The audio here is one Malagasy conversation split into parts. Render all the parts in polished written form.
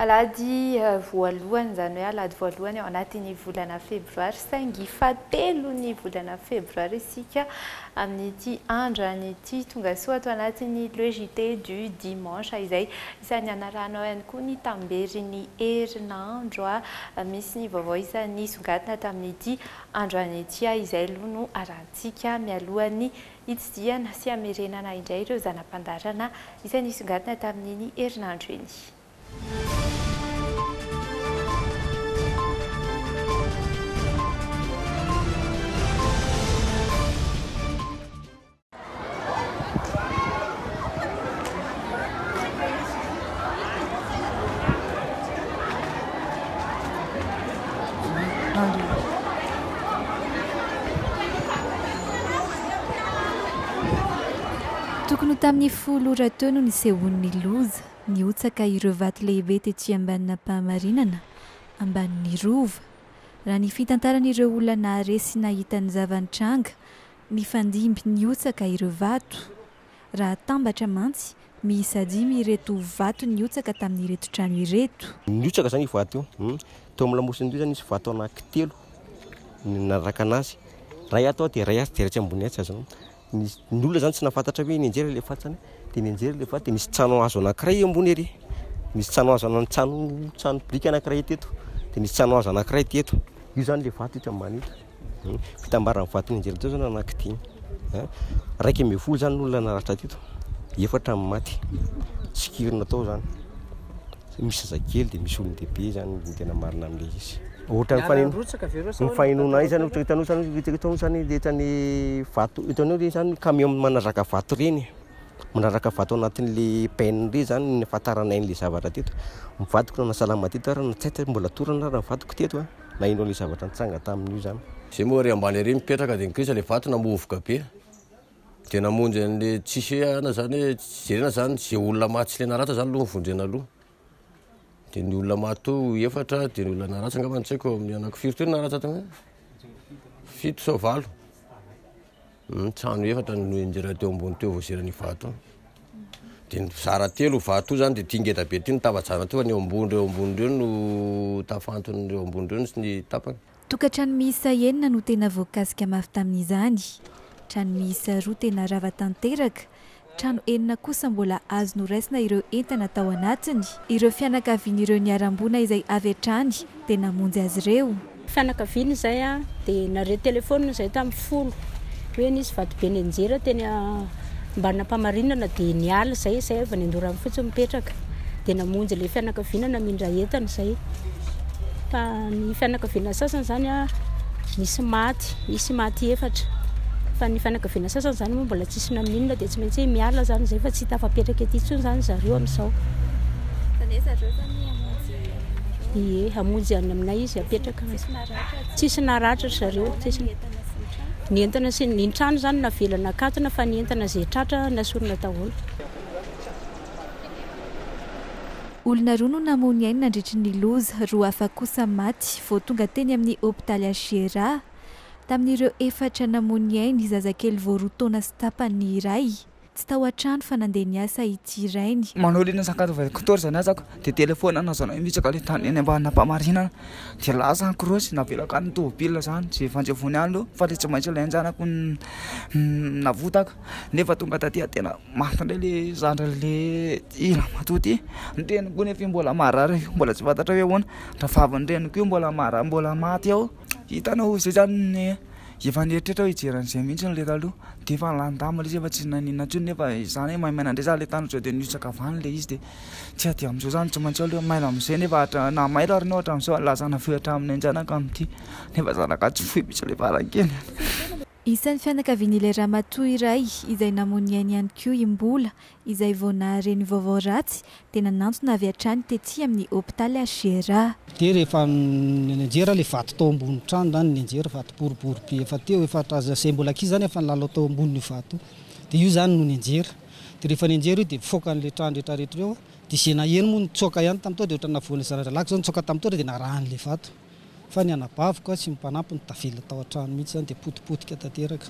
Alahady voalohany, izany hoe alahady voalohany ao anatin'ny volana febroary, saingy fahatelon'ny volana febroary isika amin'ity androany ity. Tongasoa ato anatin'ny Le JT du dimanche izay isan'ny hanarahanao ihany koa ny tamberin'ny herinandro. Misy ny vaovao isan'ny nisongadina tamin'ity androany ity izay aloha no arahantsika mialohan'ny hitsidihana sy hamerenana indray ireo zana-pandaharana izay nisongadina tamin'iny herinandro iny. Tokony ho tamin'ny folo ora teo no nisehoan'ny loza. Nihotsaka ireo vato lehibe tetsy ambanin'Ampahamarinana, ambanin'ny Rova. Raha ny fitantaran'ireo olona nahare sy nahita ny zava-nitranga, nifandimby nihotsaka ireo vato. Raha atambatra mantsy, miisa dimy ireto vato nihotsaka tamin'ireto trano ireto. Nihotsaka izany io vato io. Teo amin'ny lamosiny teo izany nisy vato anankitelo nanaraka anazy. Iray ato dia iray atsy dia iray atsy ambony atsy azonao. Nisy ny olona zany tsy nahafantatra hoe nianjera ilay faty zany, dia nianjera ilay faty dia nisy trano hazo anankiray eo ambony ery, nisy trano hazo anan- trano trano biriky anankiray teto, dia nisy trano hazo anankiray teto, io zany ilay vato ito ambany ito, fitambaran'ny vato nianjera teo zany anankidimy, an, 11 zany ny olona naratra teto, efatra ny maty, sikirina tao zany. Misy zazakely dia misy olon-dehibe zany ny tena marina amin'ilay izy. Ohatran'ny faheno, ny fahenoana ahy zany ohatra hitanao zany hitanao zany le hitan'ny vato hitanao le zany camion manaraka vato ireny, manaraka vato anatin'le benne ireny zany ny ahafantaranay an'le zavatra teto. Ny vadiko nanao salama teto ary tsy hay mbola torana ary ny vadiko teto an, naheno an'le zavatra nitranga tamin'io zany. Zay moa ary ambany ary mipetraka dia nikisa le vato namovoka be. Dia namonjy an'le tsisy hoe ana zany hoe jerena zany ze olona maty sy le naratra zany aloha no vonjena aloha. Dia ny olona maty teo efatra, dia ny olona naratra angamba tsy haiko amin'ny anaky firy teo ny naratra teo? Fito sao valo. Hmm, trano efatra no nianjera teo ambony teo voazeran'ny vato. Dia nizara telo vato io zany dia ty ngeda be ty no tafajana teo fa ny eo ambony reo ambony reo no tafanton'ireo ambony reo ny tapany. Tokantrano miisa enina no tena voakasika mafy tamin'izany. Trano miisa roa tena rava tanteraka, trano enina kosa mbola azo noraisina ireo entana tao anatiny. Ireo fianakavian'ireo niharam-boina izay avy hatrany dia namonjy azy ireo. Fianakaviana izay dia nare telephone izay tamin'ny folo hoe nisy vatobe nianjera teny Ambanin'Ampamarinana dia niala izay, izay avy any Andoharanofotsy mipetraka dia namonjy ilay fianakaviana namindra entana izay. Fa ny fianakaviana sasany izany an, nisy maty, nisy maty efatra. Fa ny fianakaviana sasany izany moa mbola tsisy naninona dia tsy maintsy hoe miala izany izay fa tsy tafapetraka ety intsony izany zareo amin'izao. Izany hoe zareo izany hamonjy anareo? Ie, hamonjy any aminay izy hapetraka. Tsisy naratra? Tsisy naratra ry zareo, tsisy. Ny entana sy ny trano izany navela nakatona fa ny entana izay tratra nasorina daholo. Olona roa no namoy ny ainy nandritry ny loza, roa hafa kosa maty vao tonga teny amin'ny hopitaly HJRA. Tamin'ireo efatra namoy ny ainy, zazakely vao roa taona sy tapany ny iray. Tsy tao an-trano fa nandeha niasa ity rainy. Manao le nasaka quatorze ny asako de telephone nazanay mihitsy ka le tany eny ambany-Ampamarinana de lasa ny crosse navelako any tômôbile zany ze fanjevony any aloha fa le tsy maintsy ilain-janako navotako nefa tonga taty aho tena Maty indray le zandriny le ty ramatoa ty, ny reniny koa nefa mbola marary io, mbola tsy fantatra hoe ahoana, rahavavin'ny reniko io mbola marary mbola maty ao, hitanao zay zany efa nieritreritra aho hijery an'izay mihitsy le taloha, de efa nandamina le izy efa tsy naninona intsony nefa zany hoe maimaina indray za le tany sao de nihotsaka avy any le izy de tsy aty am'zao zany tsy maintsy aleo mailo am'zay nefa hatra- na mailo ary enao hatram'zao lazana fohy hatramin'ny ain-janaka amin'ity nefa zanaka tsy fohy mihitsy le farakely. Isan'ny fianakavian'ilay ramatoa iray izay namoy ny ainy ihany koa i Mbola, izay vao nahare ny vaovao ratsy dia nanantona avy hatrany tety amin'ny hopitaly HJRA. Dia rehefa nianjera ilay vato tao ambony trano izany, nianjera vato boribory be efa teo, efa hatramin'izay mbola ankizy izany efa nilalao tao ambonin'io vato io. Dia io izany no nianjera. Dia rehefa nianjera io dia nifoaka an'ilay trano rehetra rehetra ireo. Dia izay naheno moa nitsoaka ihany tamin'ny tao dia ohatran'ny navoan'ilay zana-drahalahiko izao nitsoaka tamin'ny tao dia narahan'ilay vato. Fa ny anabaviko sy ny mpanampy no tavela tao an-trano mihitsy izany dia potipotika tanteraka.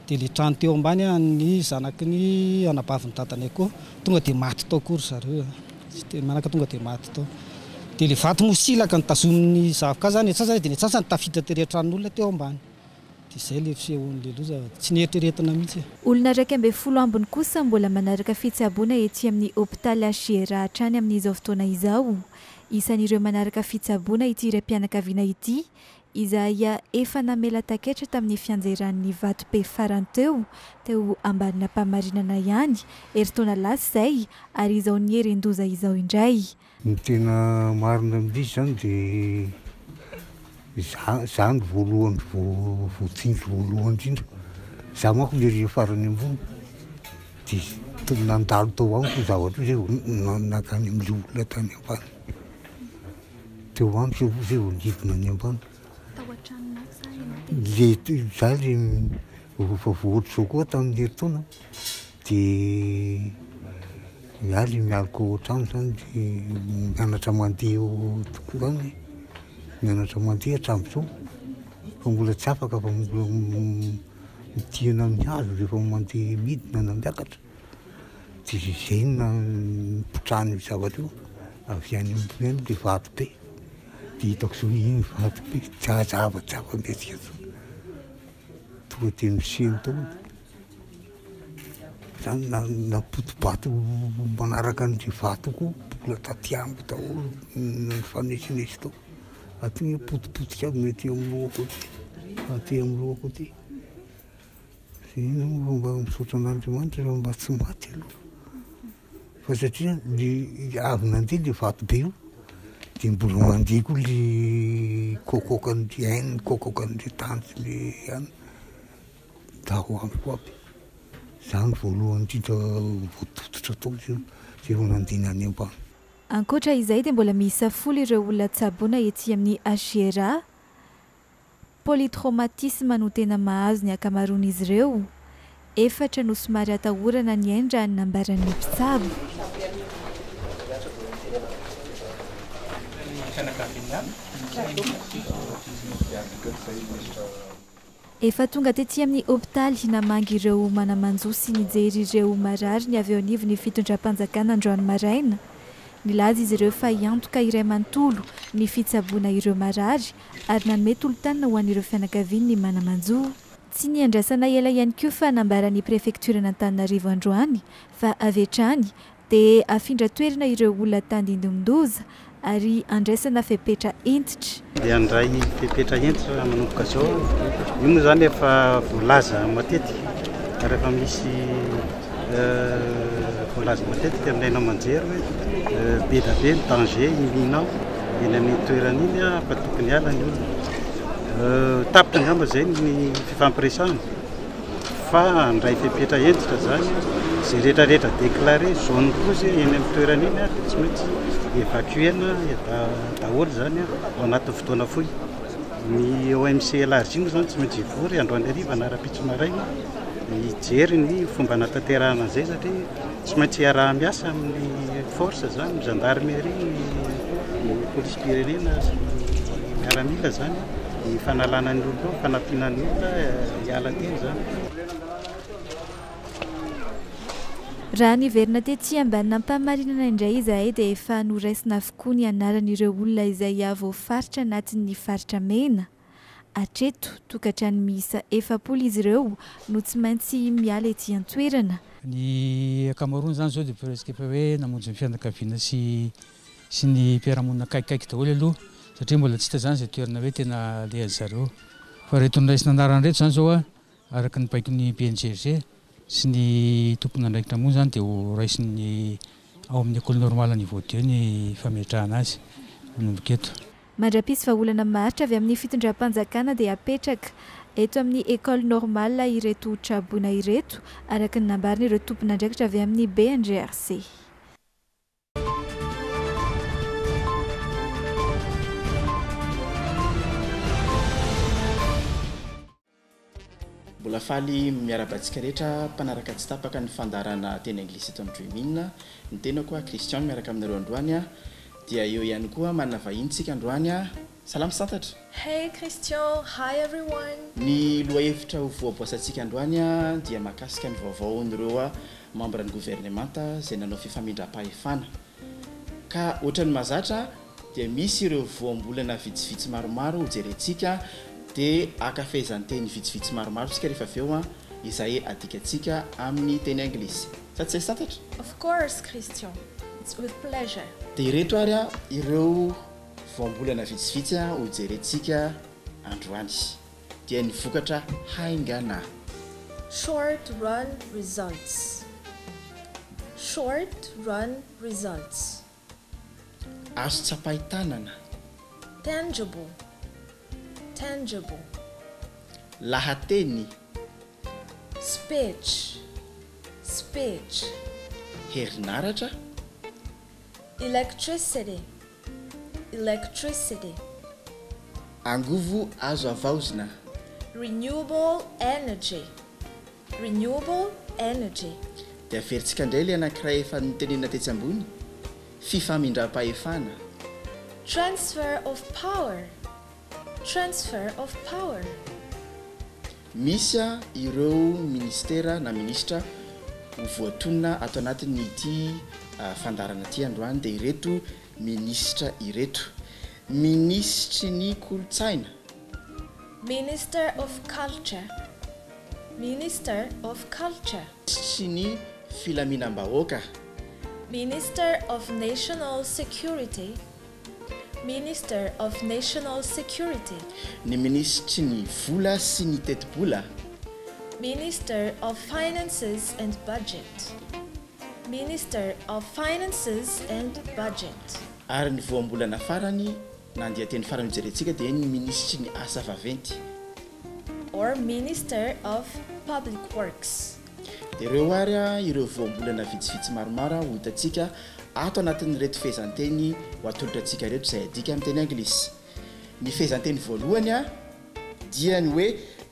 Dia ilay trano teo ambany an'ny zanaky ny anabavin'ny dadanay koa tonga dia maty tao koa ry zareo. Tsy teny manaka tonga dia maty tao. Dia ilay vato moa silaka notazomin'ny zavoka izany ny antsasany dia ny antsasany tafiditra tery an-tranon'olona teo ambany. Dia izay ilay fisehoan'ilay loza, tsy neritreretina mihitsy e. Olona 11 ambiny kosa mbola manaraka fitsaboana ety amin'ny hopitaly HJRA hatrany amin'izao fotoana izao. Isan'ireo manaraka fitsaboana ity raim-pianakaviana ity, izay efa namela taketra tamin'ny fianjeran'ny vato be farany teo, teo Ambanin'Ampamarinana ihany, herintaona lasa izay, ary izao nieren-doza izao indray. Ny tena marina amin'izy izany dia za za no voalohany voatsinjo voalohany indrindra. Za manko le ery farany ambony dia nandalo tao amiko io zavatra io zay vao nankany amin'ilay olona tany ambany. Teo amiko zay vao zay vao nidina any ambany. Tao an-tranonao sa ianao tety? Le za le efa voahoatra izao koa tamin'ny herintaona. Dia za le mialoka ao an-trano zany de mianatra mandeha eo tokoa zany e, mianatra mandeha hatramin'izao fa mbola tsy afaka fa mbola mitihana amin'ny hazo rehefa mandeha midina na miakatra, de zay no nipotrahan'io zavatra io avy any ambony any le vato be, de hitako zao iny vato be tsy hazava tsy afa-mihetsika intsony, tonga de misento daholo. Zany na na poti-bato manaraka an'ity vato koa mbola taty amiko daholo no nifanesinesy tao. Aty ny potipotika aby ny aty amin'ny lohako aty, aty amin'ny lohako aty. Zay moa fa mba misaotra an'Andriamanitra fa mba tsy maty aloha. Fa satria le avy nandeha le vato be io de mbola mandeha koa le kokokan'le haine, kokokan'le tany sy le any. Dago amiko aby. Za no voalohany indrindra voatototra tao zay zay vao nandeha ny any ambany. Ankoatra izay dia mbola miisa folo ireo olona tsaboina ety amin'ny HJRA. Polytraumatisme no tena mahazo ny ankamaroan'izy ireo. Efatra no somary atahorana ny ainy raha ny nambaran'ny mpitsabo. Efa tonga tety amin'ny hopitaly namangy ireo mana-manjo sy nijery ireo marary ny avy eo anivon'ny fitondram-panjakana androany maraina. Nilaza izy ireo fa hiantoka iray manontolo ny fitsaboana ireo marary ary nanome tolo-tanana ho an'ireo fianakavian'ny mana-manjo. Tsy niandrasana ela ihany koa fa nambaran'ny prefektioran'Antananarivo androany fa avy hatrany Dia afindra toerana ireo olona tandindomin-doza ary andraisana fepetra hentitra. Dia handray fepetra hentitra manomboka izao. Io moa izany efa voalaza matetika ary efa misy voalaza matetika amin'ny haino aman-jery hoe be dia be ny danger imminent eny amin'iny toerana iny fa tokony hiala ny olona. Tapitra angamba izay ny fifampiresahana. Fa handray fepetra hentitra izany, izay rehetra rehetra déclaré zone rouge eny amin'ny toerana iny dia tsy maintsy évacuer-na daholo izany ao anatin'ny fotoana fohy. Ny OMC élargi moa izany tsy maintsy hivory androany hariva na rahampitso maraina hijery ny fomba hanatanterahana an'izay satria tsy maintsy hiaraha-miasa amin'ny force izany, ny gendarmerie, ny polisim-pirenena sy ny miaramila izany. Ny fanalana ny olona ao, fanampiana ny olona hiala teny izany. Raha niverina tety Ambanin'Ampamarinana indray izahay dia efa noraisina avokoa ny anaran'ireo olona izay voafaritra anatin'ny faritra mena. Hatreto, tokantrano miisa 40 izy ireo no tsy maintsy miala ety an-toerana. Ny ankamaroany izany izao dia presque efa hoe namonjy ny fianakaviana sy sy ny mpiara-monina akaikikaiky daholo aloha satria mbola tsy hita izany izay toerana hoe tena alehan'ny zareo. Fa ireto noraisina anarana ireto izany izao an, araka ny baikon'ny BNGRC sy ny tompon'andraikitra ambony izany dia ho raisin'ny ao amin'ny Ecole Normale Niveau deux ny fametrahana azy manomboka eto. Mandra-pisy vahaolana maharitra avy amin'ny fitondram-panjakana dia apetraka eto amin'ny Ecole Normale ireto traboina ireto, araka ny nambaran'ireo tompon'andraikitra avy amin'ny BNGRC. Mbola faly miarahaba antsika rehetra mpanaraka tsy tapaka ny fandaharana teny anglisy eto amin'ny Dream'in. Ny tenako Christian miaraka aminareo androany dia eo ihany koa manana vahiny tsika androany. Salama Santatra. Hey Christian, hi everyone. Ny lohahevitra ho voaboasantsika androany dia mahakasika ny vaovaon'ireo mambran'ny governemanta izay nanao fifamindram-pahefana. Ka ohatran'ny mahazatra, dia misy ireo voambolana vitsivitsy maromaro hojerentsika dia haka fehezanteny vitsivitsy maromaro isika rehefa avy eo izay adikantsika amin'ny teny anglisy. Sa tsy izay Santatra? Of course Christian, it's with pleasure. Dia ireto ary ireo voambolana vitsivitsy hojerentsika androany. Dia ny vokatra haingana. Short run results Short run results. Azo tsapain-tanana. Tangible Tangible. Lahateny. Speech Speech. Herinaratra. Electricity Electricity. Angovo azo havaozina. Renewable energy Renewable energy. Dia averintsika indray ilay anankiray efa notenenina tetsy ambony, fifamindram-pahefana. Transfer of power Transfer of power. Misy ireo minisitera na minisitra ho voatonona ato anatin'ity fandaharana ity androany dia ireto minisitra ireto, Minisitry ny kolontsaina. Minister of Culture Minister of Culture. Minisitry ny filaminam-bahoaka. Minister of National Security Minister of National Security. Ny Minisitry ny vola sy ny tetibola. Minister of Finances and Budget Minister of Finances and Budget. Ary ny voambolana farany na andian-teny farany hojerentsika dia ny Minisitry ny asa vaventy. Or Minister of Public Works. Dia ireo ary ireo voambolana vitsivitsy maromaro ho hitantsika ato anatin'ireto fehezanteny ho atolotra antsika ireto izay adika amin'ny teny anglisy. Ny fehezanteny voalohany dia ny hoe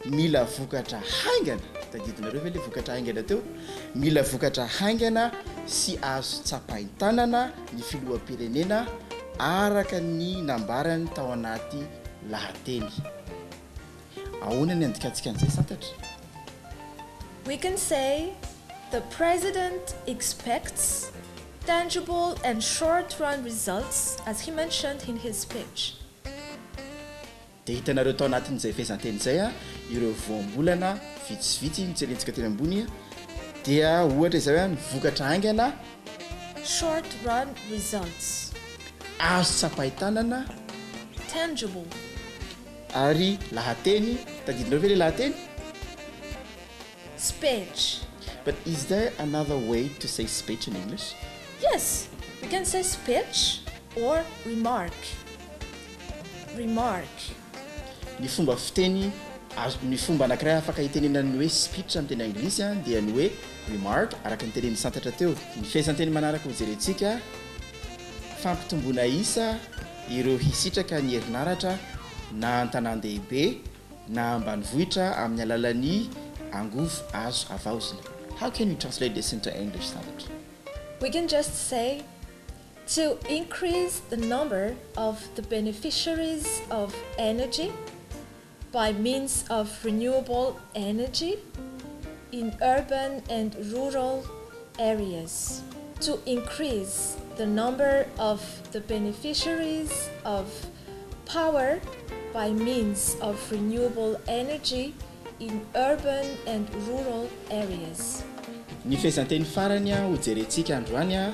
mila vokatra haingana, tadidinareo ve ilay vokatra haingana teo? Mila vokatra haingana sy azo tsapain-tanana ny filoham-pirenena araka ny nambarany tao anaty lahateny. Ahoana ny andikantsika an'izay santatra? We can say the president expects tangible and short-run results as he mentioned in his speech. Dia hitanareo tao anatin'izay fehezanteny izay ireo voambolana vitsivitsy notserentsika teny ambony dia ohatra izao hoe ny vokatra haingana, Short run results. Azo tsapain-tanana. Tangible. Ary lahateny, tadidinareo ve ilay lahateny? Speech. But is there another way to say speech in English? Yes, we can say speech or remark. Remark. Ny fomba fiteny azo, ny fomba anankiray afaka hitenenana ny hoe speech amin'ny teny anglisy dia ny hoe remark araka ny tenenin'i Santatra teo. Ny fehezanteny manaraka hojerentsika, fampitomboana isa ireo hisitraka ny herinaratra na an-tanàn-dehibe na ambanivohitra amin'ny alalan'ny angovo azo havaozina. How can you translate this into English, Santatra? We can just say to increase the number of the beneficiaries of energy by means of renewable energy in urban and rural areas. To increase the number of the beneficiaries of power by means of renewable energy in urban and rural areas. Ny fehezanteny farany hojerentsika androany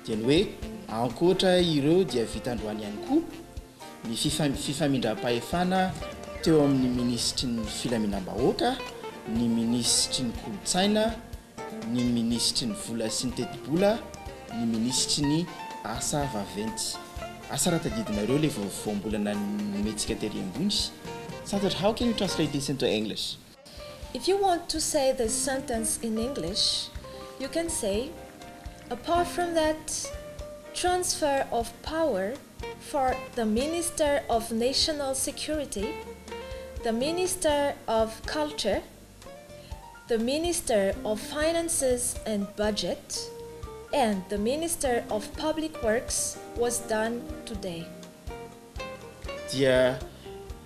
dia ny hoe ankoatra ireo dia vita androany ihany koa ny fifamindram-pahefana teo amin'ny minisitry ny filaminam-bahoaka, ny minisitry ny kolontsaina, ny minisitry ny vola sy ny tetibola, ny minisitry ny asa vaventy. Asa raha tadidinareo ilay voambolana nomentsika tery ambony. Santatra, how can you translate this into English? If you want to say this sentence in English, you can say, apart from that, transfer of power for the Minister of National Security, the Minister of Culture, the Minister of Finances and Budget, and the Minister of Public Works was done today. Dia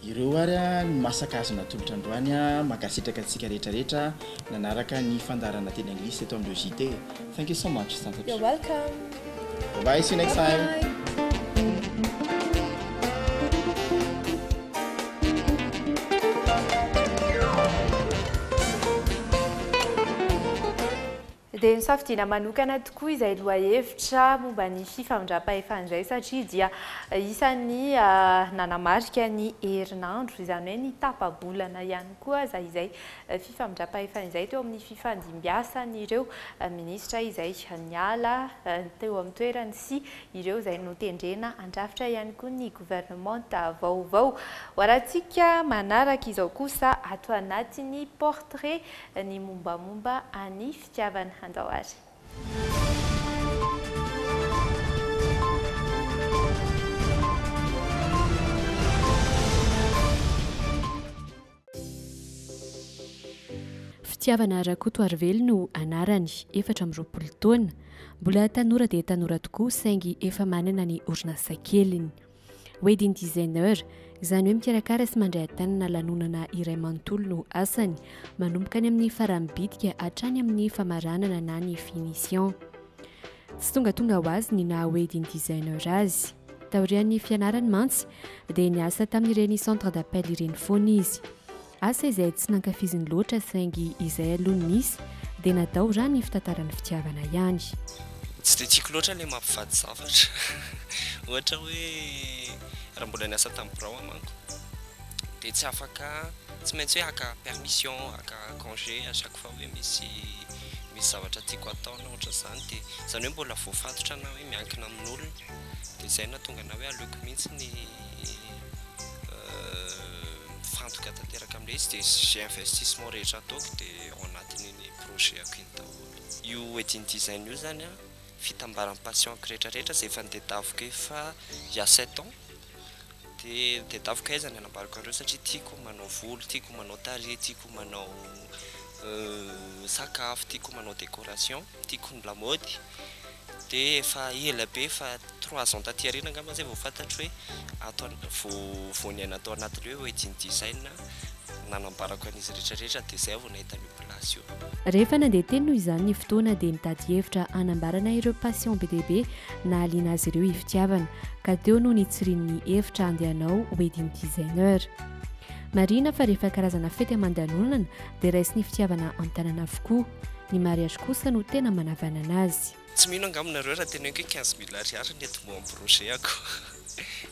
ireo ary ny masaka azo natolotra androany. Mankasitraka antsika rehetra rehetra nanaraka ny fandaharana teny anglisy teto amin'ny Le JT. Thank you so much, Santatra. You're welcome. Bye bye, see you next time. Bye. Dia nosafidiana manokana tokoa izay lohahevitra momba ny fifamindram-pahefana izay satria dia isan'ny nanamarika ny herinandro, izany hoe ny tapa-bolana ihany koa aza izay fifamindram-pahefana izay teo amin'ny fifandimbiasan'ireo minisitra izay niala teo amin'ny toerany sy ireo izay notendrena handrafitra ihany koa ny governemanta vaovao. Ho arahantsika manaraka izao kosa ato anatin'ny portrait ny mombamomba an'i Fitiavana. Andao ary. Fitiavana Rakotoarivelo no anarany, 24 taona. Mbola tanora dia tanora tokoa saingy efa manana ny orinasa keliny. Wedding designer, izany hoe mikarakara sy mandray an-tanana lanonana iray manontolo no asany, manomboka any amin'ny farany bitika hatrany amin'ny famaranana na ny finition. Tsy tongatonga ho azy ny naha wedding designer azy. Taorian'ny fianarany mantsy dia niasa tamin'ireny centre d'appel ireny foana izy. Asa izay tsy nankafiziny loatra saingy izay aloha no nisy dia natao raha ny fitantaran'ny fitiavana ihany. Tsy dia tiako loatra ilay mampivady zavatra. Ohatra hoe raha mbola niasa tamin'ny birao aho manko dia tsy afaka, tsy maintsy hoe haka permission, haka congé à chaque fois hoe misy misy zavatra tiako hatao na ohatran'izany dia izany hoe mbola voafatotra na hoe miankina amin'olona dia izay no nahatonga anah hoe aleoko mihitsy ny mifantoka tanteraka amin'ilay izy dia izay investissement rehetra ataoko dia ao anatin'iny projet-ako iny daholo. Io wedding design io izany an, fitambaran'ny passion-ko rehetra rehetra izay efa nitadiaviko efa il y a sept ans, dia nitadiaviko aiza ny hanambarako an'ireo satria tiako manao volo, tiako manao tarehy, tiako manao sakafo, tiako manao décoration, tiako ny lamaody, dia efa ela be efa trois ans taty aoriana angamba zay vao fantatro hoe ato vao vao niaina tao anatin'ilay hoe wedding design nanambarako an'izy rehetra rehetra dia zay aho vao nahita an'io place io. Rehefa nandeha teny noho izany ny fotoana dia nitady hevitra hanambarana ireo passion be dia be nahaliana azy ireo i Fitiavana ka teo no nitsirian'ny hevitra handeha hanao wedding designer. Marihina fa rehefa karazana fety aman-danonana dia raisin'i Fitiavana an-tanana avokoa. Ny mariage kosa no tena manavanana azy. Tsy mino angamba nareo raha teneniko hoe 15 mille ariary ny nitomboan'ny projet-ako.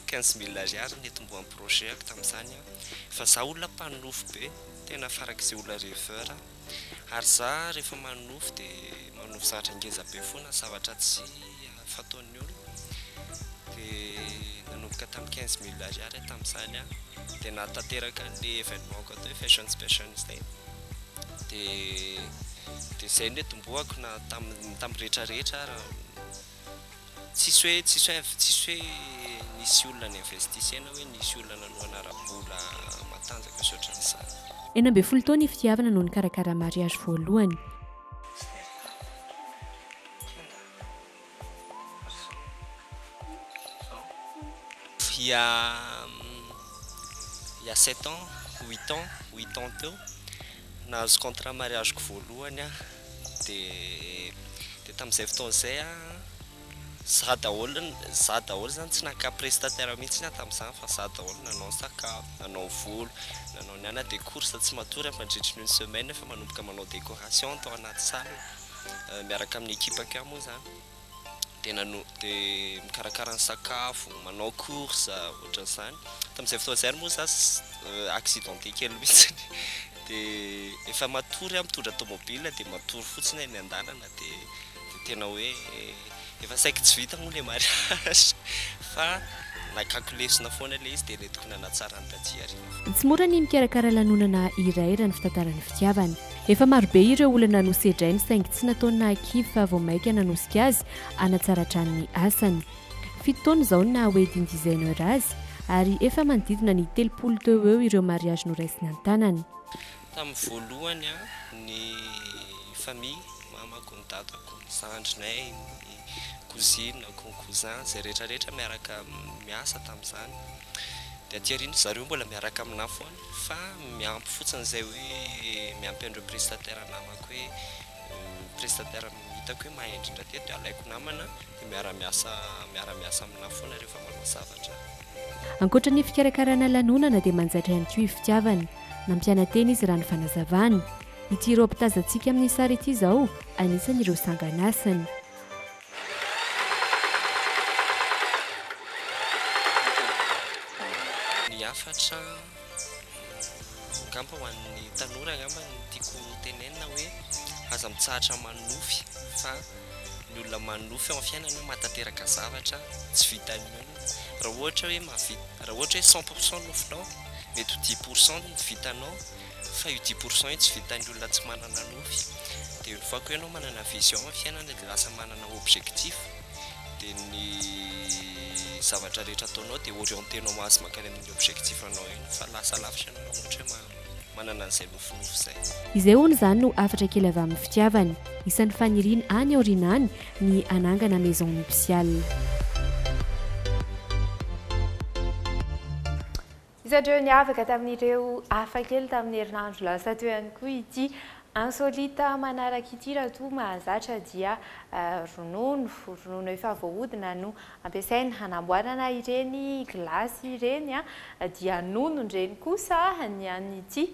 15 mille ariary ny nitomboan'ny projet-ako tamin'izany an. Fa za olona mpanonofy be, tena farak'izay olona rêveur aho. Ary za rehefa manonofy dia manonofy zavatra ngeza be foana, zavatra tsy fataon'ny olona. Dia nanomboka tamin'ny 15 mille ariary aho tamin'izany an, dia nahatanteraka an'ilay événement-ko atao hoe fashion special izay. Dia dia izay no nitomboako na tamin'ny tamin'ny rehetra rehetra ary tsisy hoe tsisy hoe tsisy hoe nisy olona ni-investissena hoe nisy olona nanohana ara-bola matanjaka sy ohatran'izany. 16 taona i Fitiavana no nikarakara mariage voalohany. Il y a il y a sept ans, huit ans, huit ans teo, nahazo contrat mariage-ko voalohany aho, dia dia tamin'izay fotoana izay aho, za daholo za daholo zany tsy naka prestataire mihitsy aho tamin'izany fa za daholo nanao ny sakafo, nanao volo, nanao ny anona, dia course tsy matory aho mandritry ny une semaine efa manomboka manao décoration tao anaty salle. miaraka amin'ny ekipako ihany moa izany dia nano dia mikarakara ny sakafo, manao course ohatran'izany. Tamin'izay fotoana izay ary moa za accidenté kely mihitsy dia efa matory aho mitondra tomobile dia matory fotsiny eny an-dalana dia dia tena hoe efa saiky tsy vita moa ilay mariage fa nakako lesona foana ilay izy dia nentiko nanatsara ny taty aoriana. Tsy mora ny mikarakara lanonana iray raha ny fitantaran'ny fitiavana. Efa marobe ireo olana nosedrainy saingy tsy nataony nahakivy fa vao mainka nanosika azy hanatsara hatrany ny asany. Fito taona izao no naha wedding designer azy ary efa manodidina ny 30 teo ho eo ireo mariage noraisiny an-tanana. Tamin'ny voalohany ny famille, mamako, ny dadako, ny zandrinay, ny cousine-ko, ny cousin, izay rehetra rehetra miaraka miasa tamin'izany. Dia aty aoriana zareo mbola miaraka aminà foana fa miampy fotsiny izay hoe miampy an'ireo prestataire namako hoe prestataire hitako hoe mahay indrindra teto dia alaiko namana dia miara-miasa miara-miasa aminà foana rehefa manao zavatra. Ankoatra ny fikarakarana lanonana dia manjaitra ihany koa i Fitiavana. Nampiana-tena izy raha ny fanazavany. Ity robe tazantsika amin'ny sary ity izao anisan'ireo sanganasany. Ny hafatra angamba ho an'ny tanora angamba no tiako tenenina hoe aza mitsahatra manonofy fa ny olona manonofy ao amin'ny fiainana hoe mahatanteraka zavatra tsy vitan'ny olona. Raha ohatra hoe mahavita, raha ohatra hoe 100% nofinao, mety ho 10% no vitanao fa io 10% io tsy vitan'ny olona tsy manana nofy. Dia une fois que ianao manana vision amin'ny fiainana dia lasa manana objectif dia ny zavatra rehetra ataonao dia orientenao mahazo mankany amin'ny objectif anao iny fa lasa lavitra ianao raha ohatra hoe manana an'izay nofinofy izay. Izay hono izany no hafatra kely avy amin'ny fitiavany. Isan'ny faniriany any aoriana any ny hanangana maison nuptiale. Isan'ireo niavaka tamin'ireo hafa kely tamin'ny herinandro lasa teo ihany koa ity insolite manaraka ity raha toa mahazatra dia ronono, ronono efa voahodina no ampiasaina hanamboarana ireny gilasy ireny dia nonon-dreny kosa ny an'ity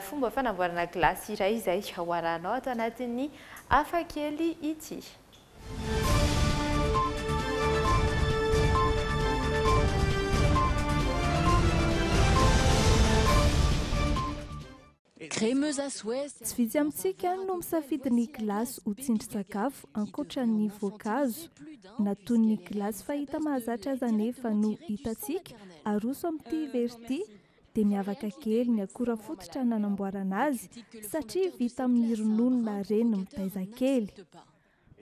fomba fanamboarana gilasy iray izay ho arahanao ato anatin'ny hafa kely ity. Tsy vitsy amintsika no misafidy ny gilasy ho tsindrin-tsakafo ankoatra ny voankazo. Na toy ny gilasy fahita mahazatra aza anefa no hitantsika aroso amin'ity vera ity dia miavaka kely ny akora fototra nanamboarana azy satria vita amin'ny ronono reny mitaiza kely.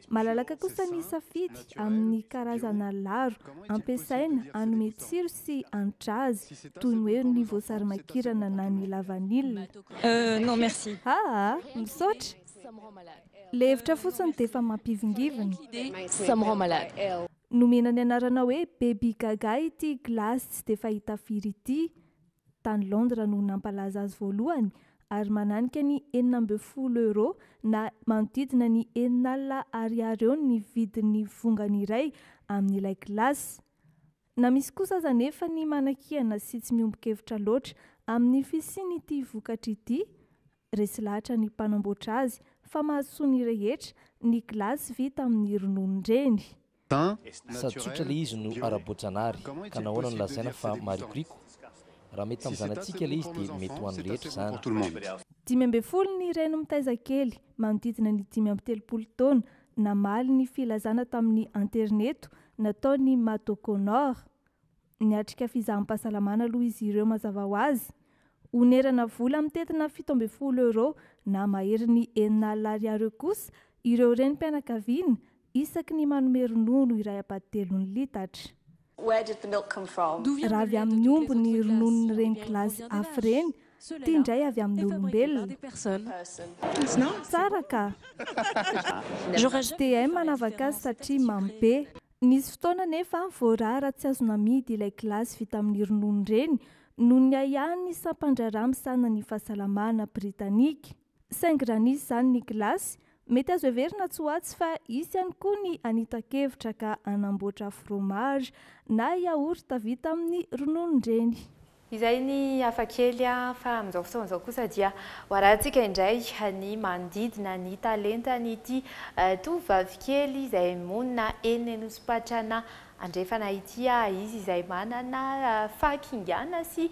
Malalaka kosa ny safidy amin'ny karazana laro ampiasaina hanome tsiro sy hanitra azy, toy ny hoe ny voasarimakirana na ny lavanila. Aa! Misaotra! Ilay hevitra fotsiny dia efa mampivingivina. Nomena ny anarana hoe Baby Gaga ity gilasy tsy dia fahita firy ity. Tany Londres no nampalaza azy voalohany ary mananika ny 16 euros na manodidina ny 60 ariary eo ny vidin'ny vongany iray amin'ilay gilasy. Na misy kosa aza anefa ny manakihana sy tsy miombon-kevitra loatra amin'ny fisian'ity vokatra ity, resy lahatra ny mpanamboatra azy fa mahasoa ny rehetra ny gilasy vita amin'ny rononon-dreny. Sady tsotra ilay izy no ara-boajanahary, ka nahoana no lazaina fa marikoriko? Raha mety tamin'ny zanatsika ilay izy dia mety ho an'ny rehetra izany. 15 ny reny mitaiza kely, manodidina ny 35 taona, namaly ny filazana tamin'ny aterineto nataon'i Matt O'Connor. Niatrika fizaham-pahasalamana aloha izy ireo mazava ho azy. Onerana vola mitentina 17 euros na maherin'ny 60 ariary eo kosa ireo renim-pianakaviana isaky ny manome ronono iray ampahatelon'ny litatra. Raha avy amin'ny omby ny rononon'ireny gilasy afo ireny, ity indray avy amin'ny olombelona. Tsara ka! Tsy dia hay ny manavaka azy satria mamy be. Nisy fotoana anefa voarara tsy azo namidy ilay gilasy vita amin'ny ronono ireny noho ny ahiahin'ny sampan-draharaha misahana ny fahasalamana britanika. Saingy raha nisy izany ny gilasy, mety azo heverina tsy ho atsy fa hisy ihany koa ny hanita-kevitra ka hanamboatra fromage na yaourt vita amin'ny rononon-dreny. Izay ny hafa kely fa amin'izao fotoana izao kosa dia ho arahantsika indray ny manodidina ny talentan'ity tovovavy kely izay monina eny Anosipatrana Andrefana ity izy izay manana fahakingana sy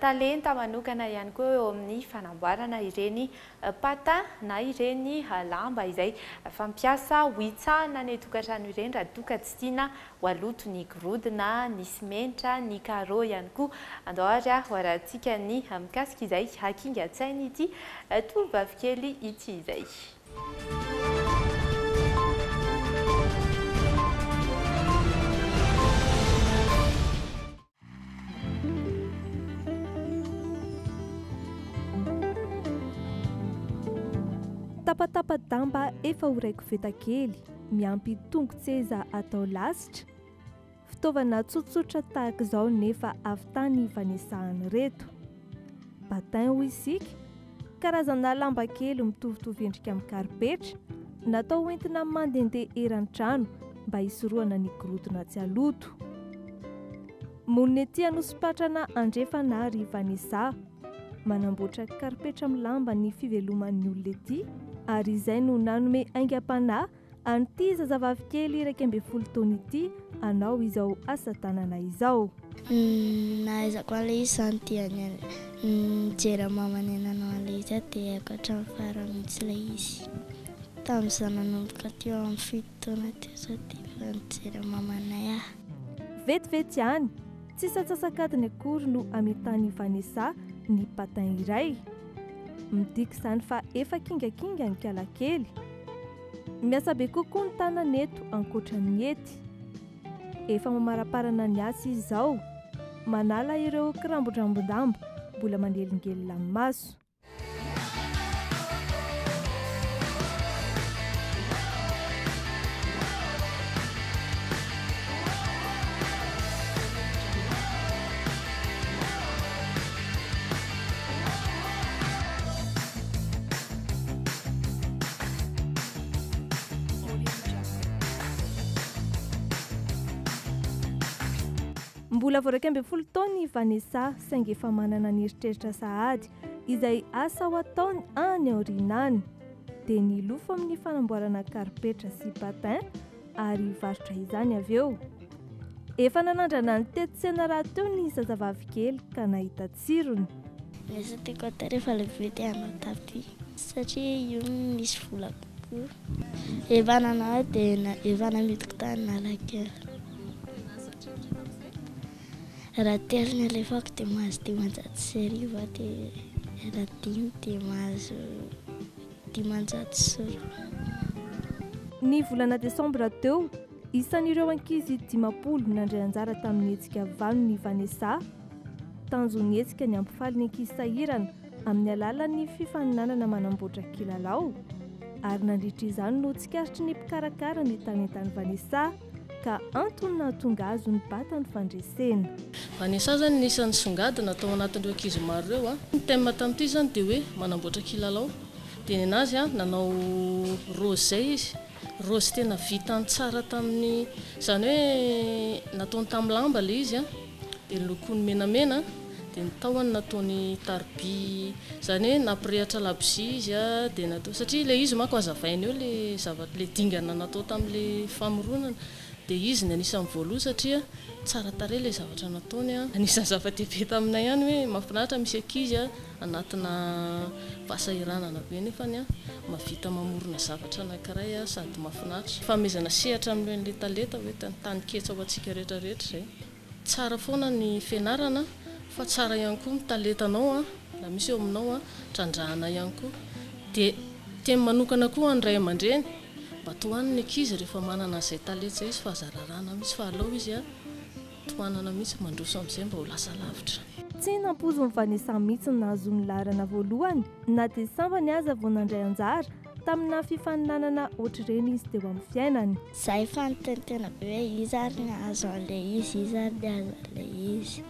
talenta manokana ihany koa eo amin'ny fanamboarana ireny patin na ireny lamba izay fampiasa ho hitsahana any an-tokantrano ireny raha toa ka tsy tiana ho aloto ny gorodona, ny simenitra, ny carreaux ihany koa. Andao ary ho arahantsika ny mikasika izay hakingan-tsain'ity tovovavikely ity izay. Tapatapa-damba efa ho iray koveta kely, miampy tongo-tseza atao lasitra. Fitaovana tsotsotra tahaka izao nefa avy tany Vanessa-an'ireto. Batin hoy isika, karazana lamba kely mitovitovy endrika amin'ny karipetra, natao hoentina mandehandeha eran'ny trano mba hisorohana ny gorodona tsy haloto. Monina ety Anosipatrana Andrefana ry Vanessa. Manamboatra karipetra amin'ny lamba ny fiveloman'ny olona ety ary izay no nanome aingam-panahy an'ity zazavavy kely 11 taona ity hanao izao asa tanana izao. Ny nahaizako an'ilay izy izany dia ny nijery an'i mamanay nanao an'ilay izy aho dia haiko hatramin'ny farany mihitsy ilay izy. Tamin'izaho nanomboka teo amin'ny fito taona teo izao dia efa nijery an'i mamanay aho. Vetivety ihany, Tsisy antsasak'adiny akory no hamitàn'i Vanessa ny patin iray. Midika izany fa efa kingakinga ny kalakely. Miasa be kokoa ny tanana eto ankoatra ny hety. Efa mamaraparana ny asa izy izao, manala ireo kirambodrambon-damba mbola manelingelina ny maso. Mbola vao 11 taona i Vanessa saingy efa manana ny eritreritra sahady Izay asa ho ataony any aoriana any dia ny hilofo amin'ny fanamboarana karipetra sy patin ary hivarotra izany avy eo. Efa nanandrana nitety tsena rahateo ny zazavavy kely ka nahita tsirony. Ny asa tiako atao rehefa lehibe dia hanao tapis satria io no misy vola kokoa. Efa nanao aho dia efa namidiko tany Analakely. Raha telo ny alefako dia mahazo 1500 aho dia raha dimy dia mahazo 1500. Ny volana desambra teo, isan'ireo ankizy 50 nandray anjara tamin'ny hetsika Vanony i Vanessa. Tanjon'ny hetsika ny hampifaly ny ankizy sahirana amin'ny alalan'ny fifaninanana manamboatra kilalao. Ary nandritra izany no tsikaritry ny mpikarakara ny talentan'i Vanessa. ka antony nahatonga azy ho nibata ny fandresena. Vanessa zany ny isan'ny songadina tao anatin'ireo ankizy maro ireo a. Ny thème tamin'ity zany dia hoe manamboatra kilalao. Dia nenazy a, nanao rose zay izy. Rose tena vitany tsara tamin'ny, izany hoe nataony tamin'ny lamba ilay izy a, dia nolokoiny menamena, dia ny tahony nataony taroby, izany hoe nampirehatra labozia izy dia natao, satria ilay izy manko hazavainy eo ilay zavatra, ilay dingana natao tamin'ilay famoronana, dia izy no anisan'ny voalohany satria tsara tarehy ilay zavatra nataony. Anisan'ny zava-dehibe taminay ihany hoe mahafinaritra misy ankizy anatina fahasahiranana be nefany mahavita mamorona zavatra anankiray sady mahafinaritra. Fanomezana sehatra amin'ilay talenta hoe tany ketsa ho antsika rehetra rehetra izay. Tsara foana ny fianarana fa tsara ihany koa ny talentanao an, raha misy eo aminao an, trandrahana ihany koa. Dia teny manokana koa ho an'ny ray aman-dreny, mba tohano ny ankizy rehefa manana an'izay talenta izay izy fa aza raràna mihitsy fa alao izy an, tohanana mihitsy mandroso amin'izay mba ho lasa lavitra. Tsy nampoizin'i Vanessa mihitsy ny nahazoany laharana voalohany na dia sambany aza vao nandray anjara Tamina fifaninanana ohatr'ireny izy teo amin'ny fiainany. Za efa nitenitena be hoe iza ary ny hahazo an'ilay izy, iza ary ny hahazo an'ilay izy.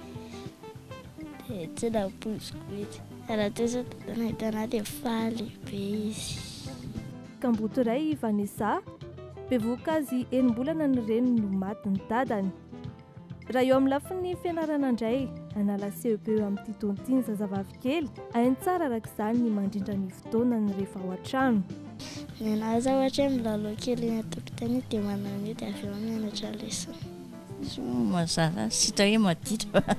Dia tsy nampoiziko mihitsy. Raha teo izao dada nahita an'ahy dia faly be izy. Kamboty iray i Vanessa, bevohoka azy enim-bolana ny reniny no maty ny dadany. Raha eo amin'ny lafiny fianarana indray, hanala CEPE amin'ity taona ity ny zazavavy kely. Hainy tsara araka izany ny mandrindra ny fotoanany rehefa ao an-trano. Ny anah zao ohatra hoe milalao kely eny an-tokotany dia manao an'io dia avy eo mianatra lesona. Izy moa mazàna tsy hita hoe maditra fa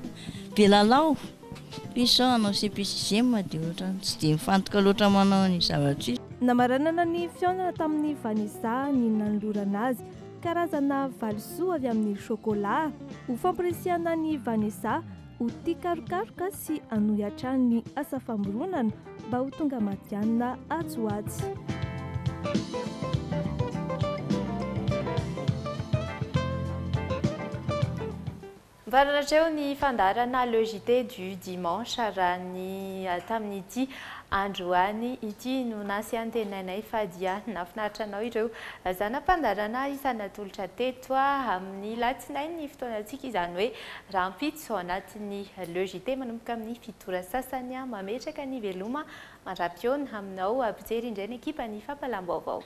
be lalao. Fa izy izao hanao CP sixième dia ohatran'ny tsy dia mifantoka loatra manao an'io zavatra io. Namaranana ny fihaonana tamin'i Vanessa ny nanolorana azy Karazana valisoa avy amin'ny chocolat ho fampirisihana an'i Vanessa ho tia karokaroka sy hanohy hatrany ny asa famoronana mba ho tonga matihanina atsy ho atsy. Mifarana hatreo ny fandaharana Le JT du dimanche raha ny tamin'ity androany ity no nasiantenainay fa dia nahafinaritra anao ireo zana-pandaharana isan'atolotra teto amin'ny latsinainy ny fotoanantsika izany hoe rahampitso ao anatin'ny Le JT manomboka amin'ny fito ora sasany mametraka ny veloma mandra-pihaona aminao mpijery indray ny ekipan'ny fampahalam-baovao.